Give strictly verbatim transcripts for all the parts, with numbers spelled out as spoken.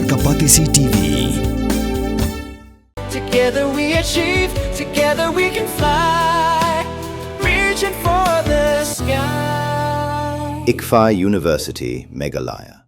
Ka Batesi T V. Together we achieve, together we can fly. Reaching for the sky. ICFAI University, Meghalaya.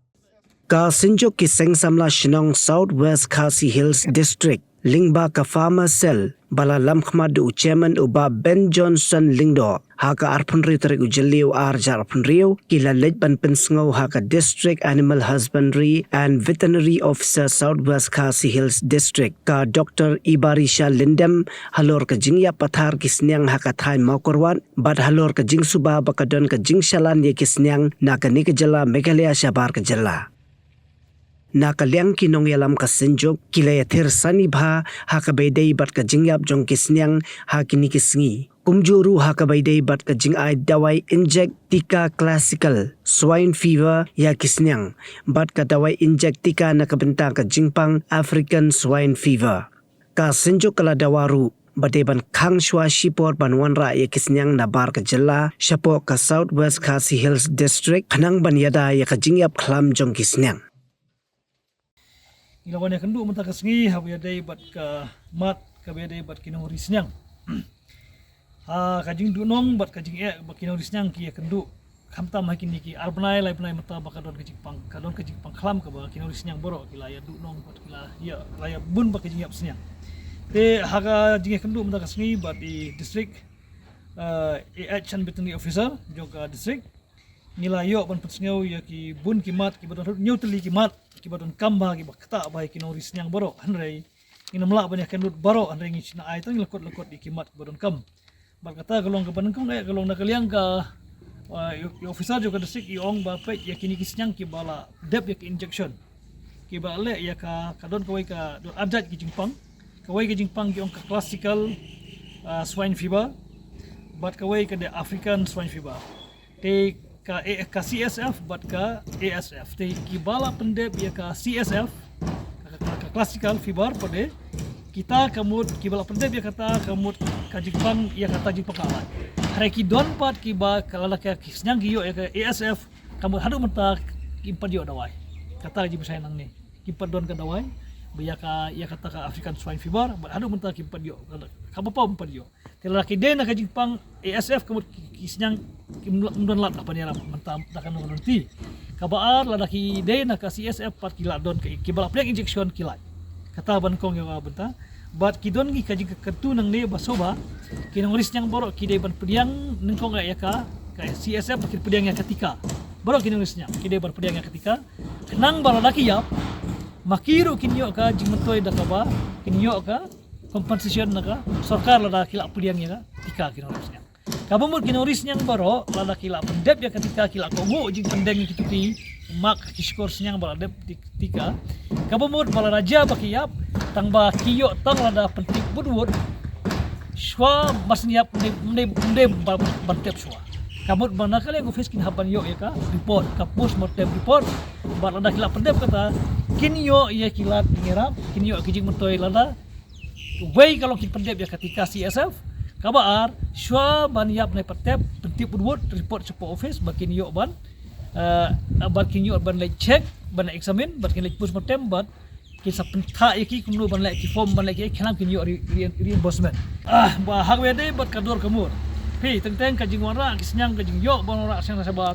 Ka Synjuk ki Seng Samla Shnong South West Khasi Hills District, lyngba ka Farmer Cell, ba la lamkhmat da u Chairman u Bah Ben Johnson Lyngdoh, ha ka arphew hynriew tarik u Jylliew ar hajar arphew hynriew, ki la leit ban pynsngew ha ka District Animal Husbandry and Veterinary Officer South West Khasi Hills District, ka Doctor Ibarisha Lyndem, halor ka jingïap pathar ki sniang ha ka thaiñ Mawkyrwat, bad halor ka jingsuba ba ka don ka jingshalan ïa ki sniang na kane ka jylla Meghalaya shabar ka jylla. Na ka liang ki nongïalam ka Synjuk, ki la ïathir sani bha ha kaba ïadei bad ka jingïap jong ki sniang ha kine ki sngi. Kumjuh ruh ha kaba ïadei bad ka jingai dawai injek tika classical swine fever ïa ki sniang, bad ka dawai injek tika na ka bynta ka jingpang African swine fever. Ka Synjuk ka la dawa ruh ba dei ban khang shuwa shipor ban wanrah ïa ki sniang nabar ka jylla shapoh ka South West Khasi Hills District, khnang ban ïada ïa ka jingïap khlam jong ki sniang. Ngi la wan ïakynduh mynta ka sngi haba ïadei bad ka mat kaba ïadei bad ki nongri sniang. Ha ka jingduhnong bad ka jingeh ba ki nongri sniang ki ïakynduh, khamtam ha kine ki ar bnai lai bnai mynta ba ka don ka jingpang, ka don ka jingpang khlam kaba ki nongri sniang baroh ki la ïaduhnong bad ki la ïa, la ïabun bad ka jingïap sniang. Te ha ka jingïakynduh mynta ka sngi bad i district, eh, i Action Veterinary Officer jong ka district, ngi la ïoh ban pynsngew ïa ki bun ki mat kiba don, hynñiew tylli ki mat kiba donkam bha, kiba ktah bha ïa ki nongri sniang baroh. Hynrei ngin ym lah ban ïakynduh baroh, hynrei ngi shna ai tang ngi la kot la kot ïa ki mat kiba donkam. Bad kata ka long kaba nyngkong eh ka long na ka liang ka, uh, i officer jong ka district i ong ba peit ïa kine ki sniang kiba la dep ïa ki injection, kiba leh ïa ka, ka don kawei ka don arjat ki jingpang. Kawei ka jingpang ki ong ka classical, uh, swine fever, bad kawei ka dei African swine fever. Te ka, eh, ka C S F bad ka A S F. Te kiba la pyndep ïa ka C S F, ka, ka, ka classical fever pat de, kita ka mut kiba la pyndep ïa kata ka mut ka jingpang, ïa kata jingpang ka la. Hynrei ki don pat kiba ka la ka ki sniang ki ïoh ïa ka A S F, ka mut haduh mynta kim pat ïoh dawai. Kata ka jingpynshitom nangne, kim pat don ka dawai ba ïa ka, ïa kata ka African swine fever, bad haduh mynta kim pat ïoh. Kaba pom pat ïoh. Te lada ki dei na ka jingpang A S F ka mut ki, ki sniang kim, kim don lad da ban ïarap mynta da ka nongkynti. Kaba ar, lada ki dei na ka C S F pat ki la don ka, kiba la pdiang injection ki la. Kata ba nyngkong ïa ka bynta. Bad ki don ki ka jingkyntu nangne ba shuh ba ki nongri sniang baroh ki dei ban pdiang nyngkong ïa ka, ka C S F, ki pdiang ïa ka tika. Baroh ki nongri sniang ki dei ban pdiang ïa ka tika. Khnang ba lada ki ïap, ma ki ruh kin ïoh ka jingmyntoi da kaba kin ïoh ka compensation na ka sorkar lada ki la pdiang ïa ka tika ki nongri sniang. Kaba mut ki nongri sniang baroh lada ki la pyndep ïa ka tika ki la kohnguh jingpyndeng ïa ki tuti, mak ki shkor sniang ba la dep ti-, tika. Kaba mut ba lada jia ba ki ïap, tang ba ki ïoh tang lada pyntip bud wut, shuwa ba sniap mdem, mdem, mdem ba, ban tep shuwa. Ka mut ba na ka liang office kin hap ban ïoh ïa ka report, ka post mortem report. Bad lada ki la pyndep kata, kin ïoh ïa ki lad jingïarap, kin ïoh ki jingmyntoi lada wei ka long kin pyndep ïa ka tika C S F. Kaba ar, shuwa ban ïap ne pyntep, pyntip bud wut, report shapoh office ba kin ïoh ban, eh, ba kin ïoh ban leit check, ban examine, ba kin leit post mortem, bad kin sa pynthah ïa ki kumno ban leh ki form, ban leh ki khnang kin ïoh re-, re-, reimbursement. Ah, ba ha kaba ïadei bad ka dor ka mur. Phi, teng teng ka jingwanrah ki sniang, ka jingïoh ban wanrah sniang na shabar.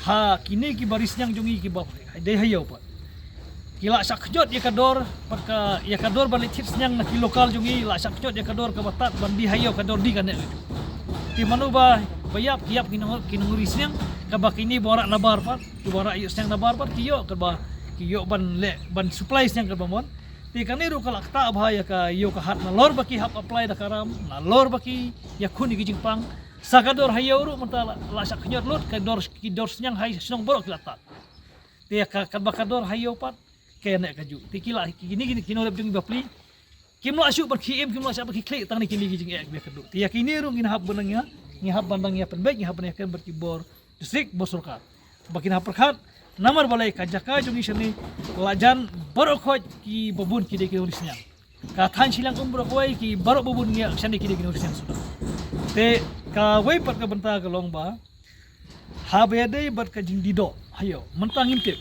Ha kine kiba ri sniang jong ngi kiba dei ha ïew pat, ki la shah khñiot ïa ka dor, pat ka, ïa ka dor ban leit thied sniang na ki local jong ngi, la shah khñiot ïa ka dor kaba tad ban die ha ïew, ka dor die kane. Te mano ba, ba ïap, ki ïap ki nong, ki nongri sniang, kaba kine ba wanrah nabar pat, ki wanrah ïoh sniang nabar pat ki ïoh, kaba ki ïoh ban leh, ban supply sniang kaba mon. Te kane ruh ka la ktah bha ïa ka ïew ka hat nalor ba ki hap apply da ka ram, nalor ba ki ïakhun ïa ki jingpang. Sa ka dor ha ïew ruh mynta la, la shah khñiot lut, ka dor, ki dor sniang ha shnong baroh ki la tad. Te ka, katba ka dor ha ïew pat, ka ïa neh kajuh. Te ki la, ki, kine, kine, ki nongrep jong ngi bapli, kim lah shuh ban khie im, kim lah shuh ban khie khlieh, tang ne kine ki jingeh kiba ïakynduh. Te ïa kine ruh ngin hap ban nang ïa, ngi hap ban nang ïa pynbeit, ngi hap ban ïakynduh bad ki bor district, bor sorkar. Ba kin hap pyrkhat, namar balei ka jaka jong ngi shane la jan baroh khoit kiba bun ki dei ki nongri sniang. Ka thaiñ shiliang um baroh kawei ki baroh ba bun ngi ïa shane ki dei ki nongri sniang suda. Te kawei pat ka bynta ka long ba haba ïadei bad ka jingdie doh ha ïew, mynta ngim tip.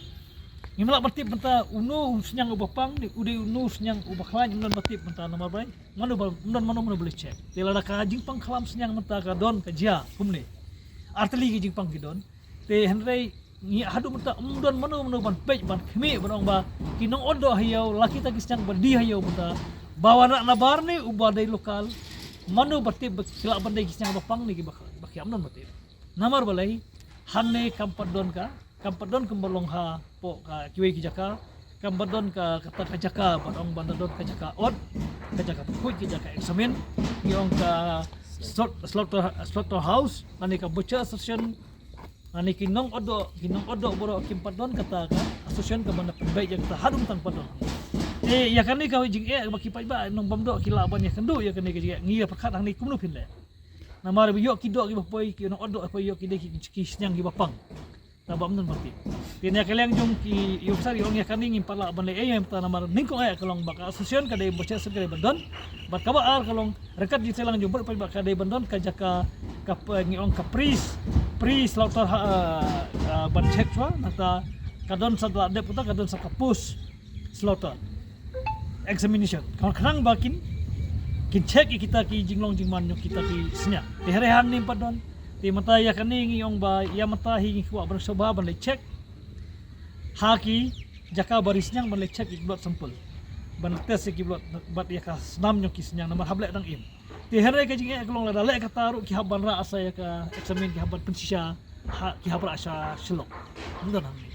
Ngim lah ban tip mynta uno u sniang uba pang ne u dei uno u sniang uba khlaiñ, ym don ba tip mynta namar ba mano ba, ym don mano mano ba leh check. Te lada ka jingpang khlam sniang mynta ka don ka jia kumne. Artylli ki jingpang ki don. Te hynrei ngi haduh mynta ym don mano mano ban peit ban khmih ban ong ba ki nongotdoh ha ïew la kita ki sniang ba die ha ïew mynta ba wanrah nabar ne uba dei local. Mano ba tip ba ki lah ban dei ki sniang ba pang ne ki ba, ba ki ym don ba tip. Namar balei hangne kam pat don ka, kam pat don kumba long hapoh ka kiwei ki jaka. Kam pat don ka, kata ka jaka ban ong ban don ka jaka ot, ka jaka pynkuid, ka jaka eksamin, ngi ong ka slot-, slaughter, slaughterhouse, lane ka butcher association, lane ki nongotdoh, ki nongotdoh baroh kim pat don kata ka association ka ban da pynbeit ïa kata, haduh mynta kam pat don. Te ïa kane ka jingeh ba ki paidbah nongbym doh ki lah ban ïakynduh ïa kane ka jingeh, ngi ïa pyrkhat hangne kumno phin leh. Namar ba ïoh ki doh kiba poi, ki nongotdoh poi ïoh ki dei ki, ki sniang kiba pang. Tang ba ym don ba tip. Te na ka liang jong ki officer ïa ong ïa kane ngim pat lah ban leh ei ei mynta namar nyngkong eh ka long ba ka association ka dei ba shisha ka dei ban don. Bad kaba ar ka long ryngkat jingtreilang jong baroh paidbah ka dei ban don ka jaka ka, ngi ong ka pre, pre slaughter ha, ah, ah, ban check shuwa nangta ka don sa da la dep kata ka don sa ka post slaughter examination. Ka khnang ba kin, kin check ïa kita ki jinglong jingman jong kita ki sniang. Te hynrei hangne ym pat don. Te mynta ïa kane ngi ong ba ïa mynta hi ngi kwah ban sngewbha ban leit check ha ki jaka ba ri sniang ban leit check ïa ki blood sample. Ban test ïa ki blood bad ïa ka snam jong ki sniang namar hap leh dang im. Te hynrei ka jingeh ka long lada leh kata ruh ki hap ban rah sa ïa ka examine ki hap ban pynshisha ha ki hap rah sha Shillong. Ym don hangne.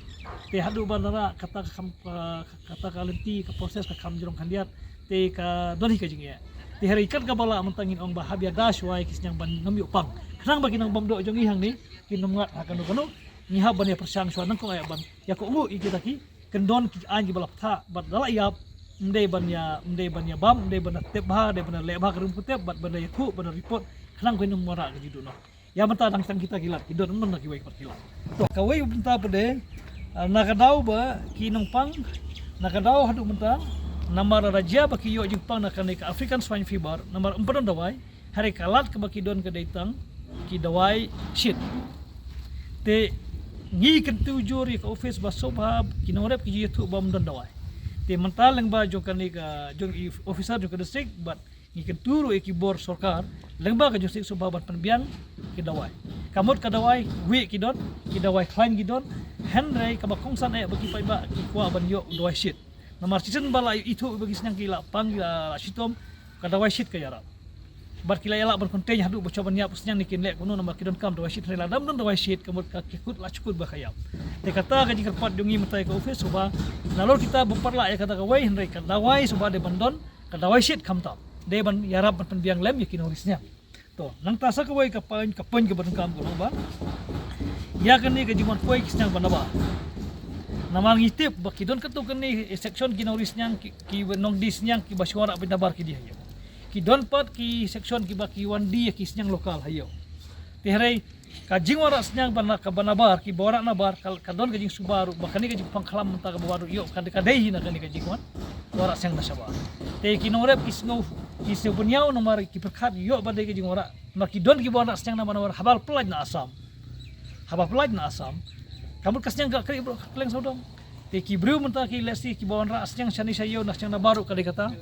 Te haduh ban rah kata ka kham, ka, kata ka lynti ka process ka kham jrong khyndiat. Te ka don hi ka jingeh. Te hynrei kat kaba lah mynta ngin ong ba hap ïada shuwa ïa ki sniang ban nym ïoh pang. Khnang ba ki nongbym doh jong ngi hangne kin nym ngat ha kano kano. Ngi hap ban ïa pyrshang shuwa nyngkong eh ban ïa kohnguh ïa kita ki kyndon ki aiñ kiba la pynthah bad da la ïap ym dei ban ïa, ym dei ban ïa bam, ym dei ban da tep bha, dei ban da leh bha ka rukom tep bad ban da ïathuh ban da report khnang ba kin nym wanrah ka jingduh noh. Ïa mynta dang tang kita ki lad ki don, ym don na kiwei pat ki lad. To kawei mynta pat de, ah, na ka daw ba ki nongpang na ka daw haduh mynta namar da jia ba ki ïoh jingpang na kane ka African Swine Fever namar ym pat don dawai. Hynrei ka lad kaba ki don ka dei tang ki dawai shit. Te ngi kyntu jur ïa ka office ba sngewbha ki nongrep ki ju ïathuh ba ym don dawai. Te mynta lyngba jong kane ka jong i officer jong ka district bad ngi kyntu ruh ïa ki bor sorkar lyngba ka jong district sngewbha ban pynbiang ki dawai. Ka mut ka dawai wih ki don, ki dawai khlaiñ ki don, hynrei kaba kongsan eh ba ki paidbah ki kwah ban ïoh dawai shit. Namar shisien ba la ithuh ba ki sniang ki la pang ki la, la shitom, ka dawai shit ka ïarap. Bad ki la ïalap ban contain haduh ba shu ban ïap sniang ne kin leh kumno namar ki donkam dawai shit, hynrei lada ym don dawai shit ka mut ka kut la shu kut ba ka ïap. Te kata ka jingkyrpad jong ngi mynta ïa ka office sngewbha nalor kita bym pat lah ïa kata kawei hynrei ka dawai sngewbha dei ban don ka dawai shit khamtam. Dei ban ïarap ban pynbiang lem ïa ki nongri sniang. To, nangta sa kawei ka point, ka point kaba donkam ka long ba ïa kane ka jingwan poi ki sniang ban nabar. Namar ngi tip ba ki don katto katne section ki nongri sniang ki, ki nongdie sniang kiba shu wanrah ban nabar ki die ha ïew. Ki don pat ki section kiba ki wan die ki sniang local ha ïew. Te hynrei ka jingwanrah sniang ban na-, kaba nabar, kiba wanrah nabar ka, ka don ka jingsuba ruh ba kane ka jingpang khlam mynta kaba wan ruh ïoh ka, ka dei hi na kane ka jingwan wanrah sniang na shabar. Te ki nongrep ki sngew, ki sngew pynïaw namar ki pyrkhat ïoh ba dei ka jingwanrah. Namar ki don kiba wanrah sniang na ba nabar haba la pyllait na Assam. Haba pyllait na Assam ka mut ka sniang ka kri bro ka kleng sawdong. Te ki briew mynta ki lehse kiba wanrah sniang shane sha ïew na sniang nabar ruh ka dei kata.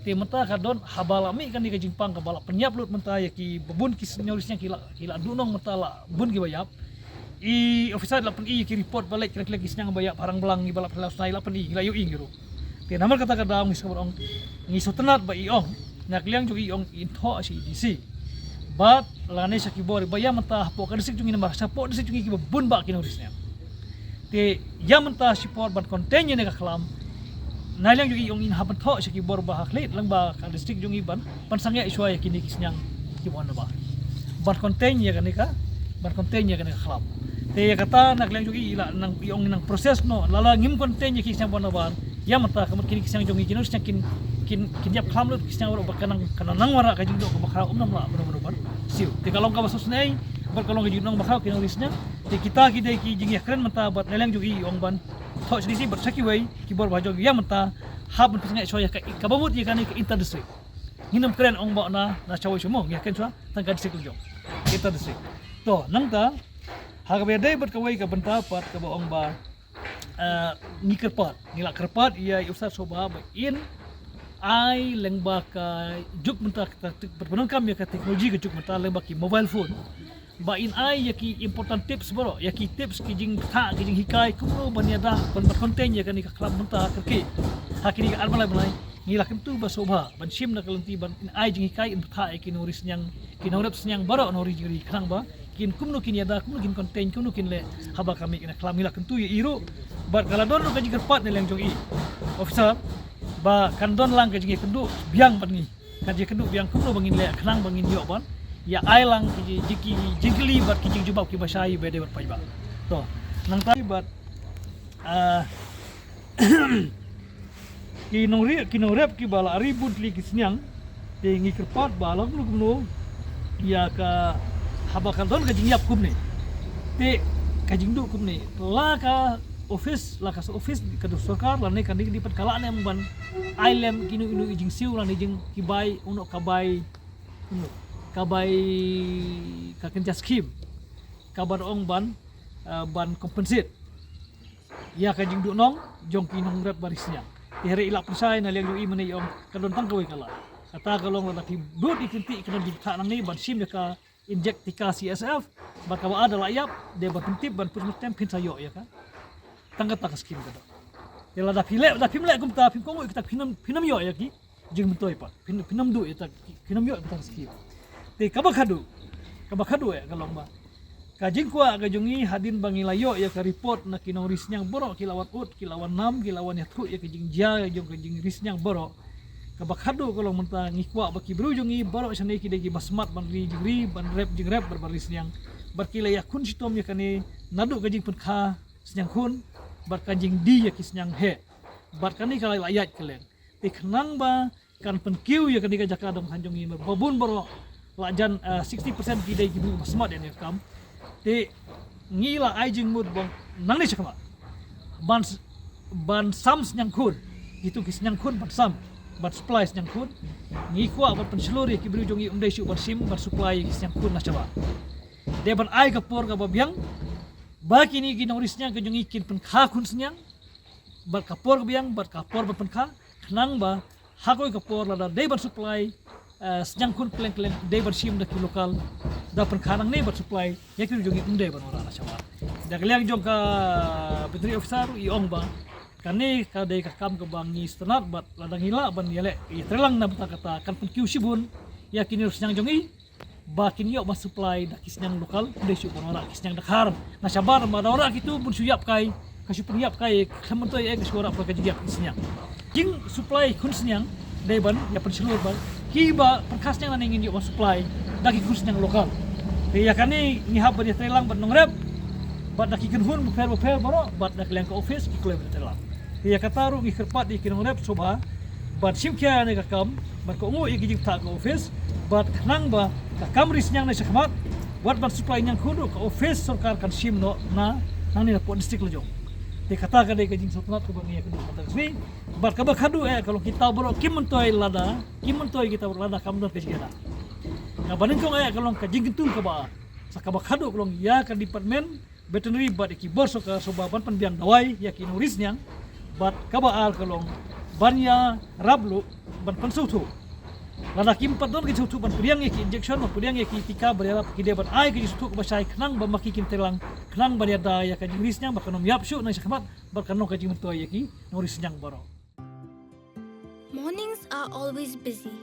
Te mynta ka don haba la mih kane ka jingpang kaba la pynïap lut mynta ïa kiba bun ki sniang, sniang ki la, ki la duhnong mynta la bun kiba ïap. I officer la pyni ïa ki report ba leit kren kren ki sniang ba ïap ha Rangblang, ngi ba la pynlong snai la pyni, ngi la ïohi ngi ruh. Te namar kata ka daw ngi sngewbha ong, ngi sngewtynnat ba i ong na ka liang jong i ong in thoh sha i D C bad lane sha ki bor ba ïa mynta hapoh ka district jong ngi namar shapoh district jong ngi kiba bun ba ki nongri sniang. Te ïa mynta shipor ban contain ïa kane ka khlam. Na liang jong i ong in hap ban thoh sha ki bor ba ha khlieh lyngba ka district jong i ban pynsangeh shuwa ïa kine ki sniang kiba wan nabar. Ban contain ïa kane ka, ban contain ïa kane ka khlam. Te ïa kata na liang jong i la nang, i ong nang process noh, lada ngim contain ïa ki sniang ba wan nabar. Ïa mynta ka mut kine ki sniang jong i kine ki sniang kin, kin, kin ïap khlam lut ki sniang baroh ba ka nang, ka nang wanrah ka jingdoh kaba khraw, ym nang lah mano mano ban siew. Te ka long kaba sngewsynei bad ka long ka jingdoh ba khraw ki nongri sniang. Te kita ki dei ki jingïakren mynta bad na liang jong i ong ban thoh sha D C bad sha kiwei ki bor ba jong ïa mynta hap ban pynsangeh shuwa ïa ka, kaba mut ïa kane ka inter district. Ngin ym kren ong ba na, na shawei sha mo, ngi ïakren shuwa tang ka district la jong. Inter district. To nangta ha kaba ïadei bad kawei ka bynta pat kaba ong ba Ah, ngi kyrpad, ngi la kyrpad ïa i Officer Sopha ba in ai lyngba ka juk mynta ka, ka, ka, ka teknoloji ka juk mynta lyngba ki mobile phone. Ba in ai ïa ki important tips baroh, ïa ki tips, ki jingthah, ki jinghikai, kumno ban ïada, ban, ban contain ïa kane ka khlam mynta ka ki. Ha kine ki ar bnai bnai, ngi la kyntu ba sngewbha ban shim na ka lynti ban in ai jinghikai, in thah ïa ki nongri sniang, ki nongrep sniang baroh, nongri jingri, khnang ba kin kumno kin ïada, kumno kin contain, kumno kin leh haba ka mih kane ka khlam. Ngi la kyntu ïa i ruh. Bad ka la don ruh ka jingkyrpad na liang jong i Officer ba kan don lang ka jingïakynduh biang bad ngi, ka jingïakynduh biang kumno ba ngin leh khnang ba ngin ïoh ban ïa ai lang ki jing, ki jingkylli bad ki jingjubab kiba shai ba dei bad paidbah. To, nangta bad, ah, ki nongri, ki nongrep kiba la ri bun tylli ki sniang, te ngi kyrpad ba la kumno kumno ïa ka, haba ka don ka jingïap kumne, te ka jingduh kumne, la ka office, la ka office ka sorkar lane ka dei pat ka la ne ban ai lem kino kino i jingsiew lane jing ki bai, uno ka bai, uno ka bai, ka kynja skim kaba ong ban, ah, ban compensate ïa ka jingduhnong jong ki nongrep ba ri sniang. Te hynrei i la pynshai na liang jong i mynne i ong ka don tang kawei ka la. Kata ka long lada phi bud i kynti ka don jingthah nangne ban shim ïa ka injek tika C S F, ba kaba ar da la ïap, dei ban pyntip ban put mut tem phin sa ïoh ïa ka. Tang kata ka skim ka don. Te lada phi leh, lada phim leh kumta, phim kohnguh ïa kita, phin ym, phin ym ïoh ïa ki jingmyntoi pat. Phin, phin ym duh ïa ta, phin ym ïoh ïa kita ki skim. Te kaba khadduh, kaba khadduh eh ka long ba ka jingkwah ka jong ngi hadien ba ngi la ïoh ïa ka report na ki nongri sniang baroh, ki la wan ud, ki la wan nam, ki la wan ïathuh ïa ka jingjia jong ka jingri sniang baroh. Kaba khadduh ka long mynta ngi kwah ba ki briew jong ngi baroh shane ki dei kiba smat ban ri jingri, ban rep jingrep, ban, ban ri sniang. Bad ki la ïakhun shitom ïa kane naduh ka jingpynkha sniang khun bad ka jingdie ïa ki sniang heh. Bad kane ka la ïaid kylleng. Te khnang ba kan pynkiew ïa kane ka jaka dong than jong ngi, ba bun baroh la jan, ah, sixty percent ki dei ki briew ba smat ïa kane ka kam. Te ngi la ai jingmut ba nangne shakhmat ban s-, ban sam sniang khun, kitu ki sniang khun ban sam, ban supply sniang khun. Ngi kwah ban pynshlur ïa ki briew jong ngi, ym dei shuh ban shim, ban supply ïa ki sniang khun na shabar. Dei ban ai ka por kaba biang ba kine ki nongri sniang ka jong ngi kin pynkha khun sniang bad ka por kaba biang, bad ka por ban pynkha, khnang ba ha kawei ka por lada dei ban supply, eh, sniang khun kylleng kylleng, dei ban shim da ki local, da pynkha nangne ban supply ïa ki jong ngi, ym dei ban wanrah na shabar. Da ka liang jong ka veterinary officer i ong ba kane ka dei ka kam kaba ngi sngewtynnat bad lada ngi lah ban ïaleh ïatreilang na bynta kata, kan pynkiew shibun ïa kine ki sniang jong ngi ba kin ïoh ban supply da ki sniang local, ym dei shuh ban wanrah ki sniang dkhar na shabar, ba da wanrah kitu bun shu ïap kai, ka shu pynïap kai, khlem myntoi eh ka shu wanrah pat ka jingïap ki sniang. Jing supply khun sniang dei ban ïa pynshlur ba kiba pynkha sniang nangne ngin ïoh ban supply da ki khun sniang local. Te ïa kane ngi hap ban ïatreilang bad nongrep bad da ki kynhun bapher bapher baroh bad da ka liang ka office ki kloi ban ïatreilang. Te ïa kata ruh ngi kyrpad ïa ki nongrep sngewbha ban shim khia ïa kane ka kam, ban kohnguh ïa ki jingthah ka office, bad khnang ba ka kam ri sniang na shakhmat, wat ban supply sniang khun ruh ka office sorkar kan shim noh na, nangne na pdeng district la jong. Te kata ka dei ka jingsngewtynnat kaba ngi ïakynduh mynta ka sngi. Bad kaba khadduh eh ka long kita baroh kim myntoi lada, kim myntoi kita baroh lada kam don ka jingïada. Kaba nyngkong eh ka long ka jingkyntu kaba ar. Sa kaba khadduh ka long ïa ka department veterinary bad ïa ki bor sorkar sngewbha ban pynbiang dawai ïa ki nongri sniang. Bad kaba ar ka long ban ïarap luh ban pynsngewthuh. Lada kim pat don ka jingsngewthuh ban pdiang ïa ki injection, ban pdiang ïa ki tika, ban ïarap, ki dei ban ai ka jingsngewthuh kaba shai khnang ba ma ki kin treilang, khnang ban ïada ïa ka jingri sniang ba kan ym ïap shuh na shakhmat bad kan long ka jingmyntoi ïa ki nongri sniang baroh. Mornings are always busy.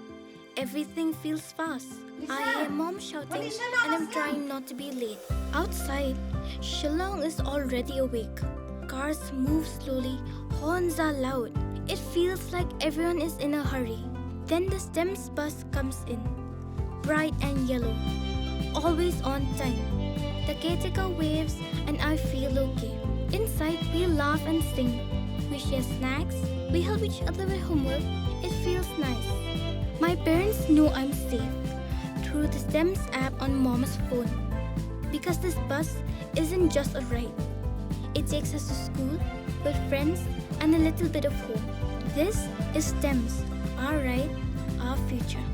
Everything feels fast. I hear mom shouting and I'm trying not to be late. Outside, Shillong is already awake. Cars move slowly, horns are loud. It feels like everyone is in a hurry. Then the STEMS bus comes in, bright and yellow, always on time. The caretaker waves and I feel okay. Inside, we laugh and sing. We share snacks. We help each other with homework. It feels nice. My parents know I'm safe through the STEMS app on mom's phone. Because this bus isn't just a ride. It takes us to school, with friends, and a little bit of home. This is STEMS, our ride, our future.